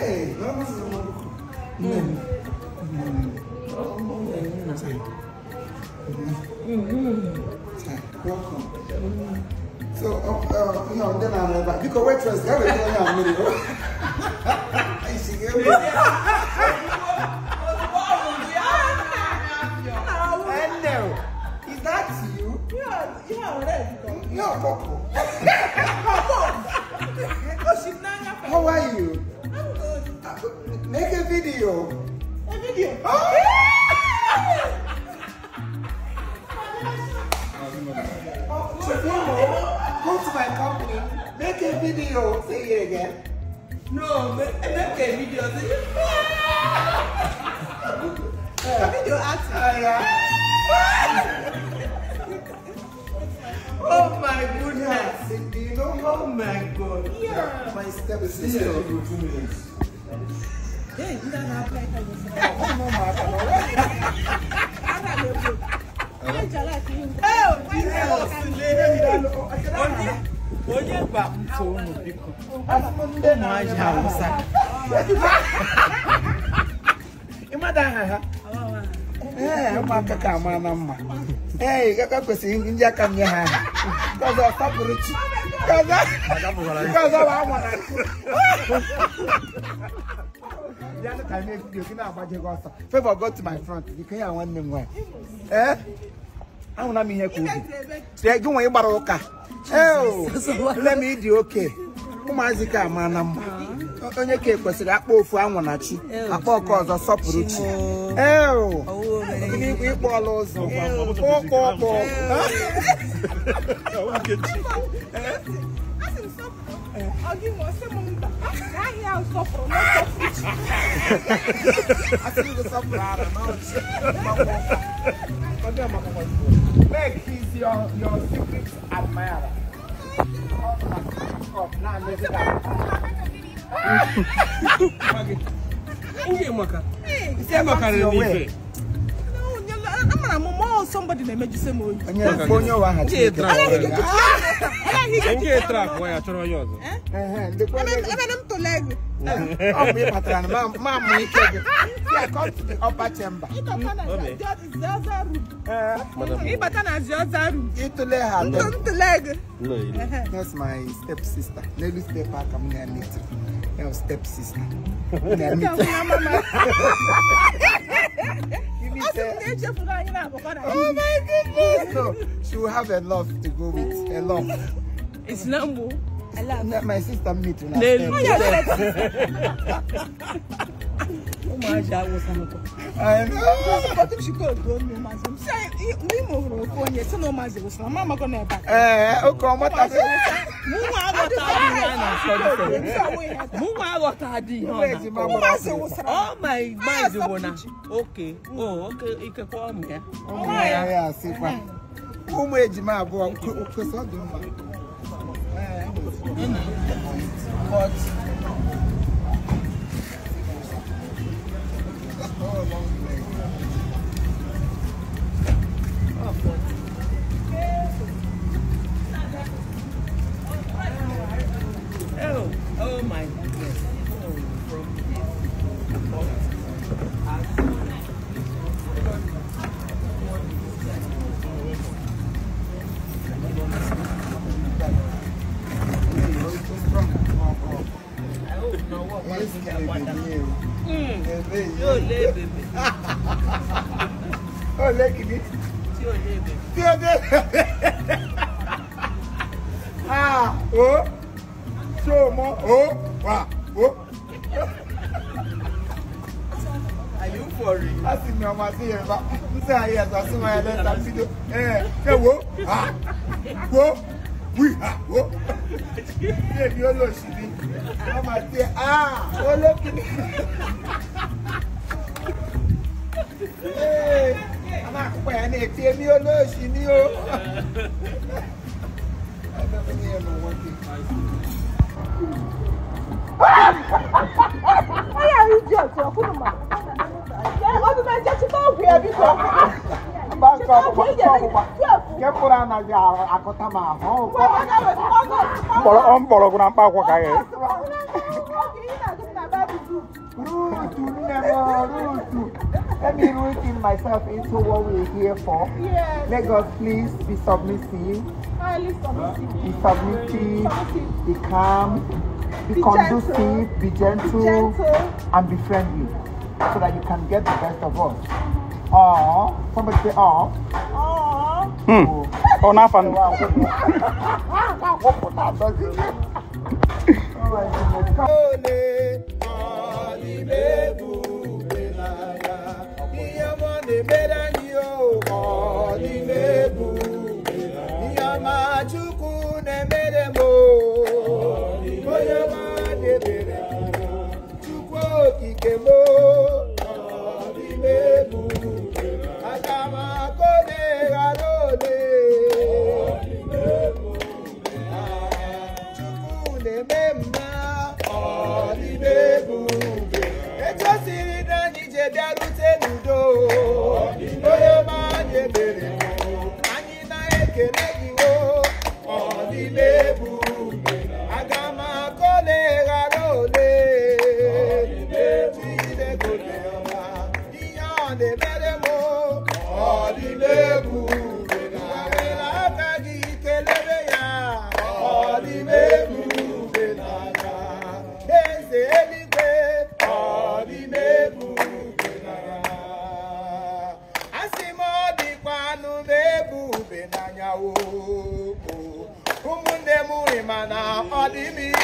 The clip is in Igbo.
Hey, welcome. So, you know, then I'm like, because waitress, everything I'm Hello, is that you? Yeah, red. No, purple. How are you? I'm good. Make a video. A video? Oh! Tomorrow, go to my company, make a video. Say it again. No, make a video. A video acting. Oh my goodness. Do you know? Oh my God. Yeah. My stepsister. Hey, you don't have like Onye gba ntụ unu biko. Ụmụazị Hausa. Ịmada aha ha? Ee, ụmụaka ka ama na mma. Ee, ka kwesịrị ndị aka m nye ha aha. Ọzọ sọpụrụ chi. Ọzọ wa amụ na. Favor, go to my front. You can hear one name. Eh? I want to hear you. Say, go when you baroka. Oh, let me do okay. Ụmụazị ka ama na mma. Onye ka ekwesịrị akpọ ofu anwụ na chi. Akpọ ọkọ ọzọ sọpụrụ chi. Oh, ịkpọ ọla ụzọ. Ọkpọ ọkpọ. Meg, he's your secret admirer. Somebody named you say mo. Come to the upper chamber. That's my stepsister. Nelly step back. I'm near me. Stepsister. Oh my goodness! No, she will have a love to go with. A love. It's not more. My sister meet you now. I know. Oh my mind. Okay. Oh, okay. But oh, oh my goodness. Oh, from this Oh, look at it. Ah, oh, so more, oh, wow, oh. Are you for real? I see my mama say, yes, I see my letter video. Eh, say, whoa, ah, whoa, we, ah, whoa. Mama say, ah, oh, look at it. Hey, I'm not going to tell me Ruth, Ruth. Let me root in myself into what we're here for. Yes. Let God please be submissive. Highly submissive. Be submissive. Be calm. Be Be conducive. gentle. Be gentle. Be gentle. And be friendly, so that you can get the best of us. Aw, somebody say aw. Aww. Ọ n'afọ nụ. Ụmụnne m mana ọ dị m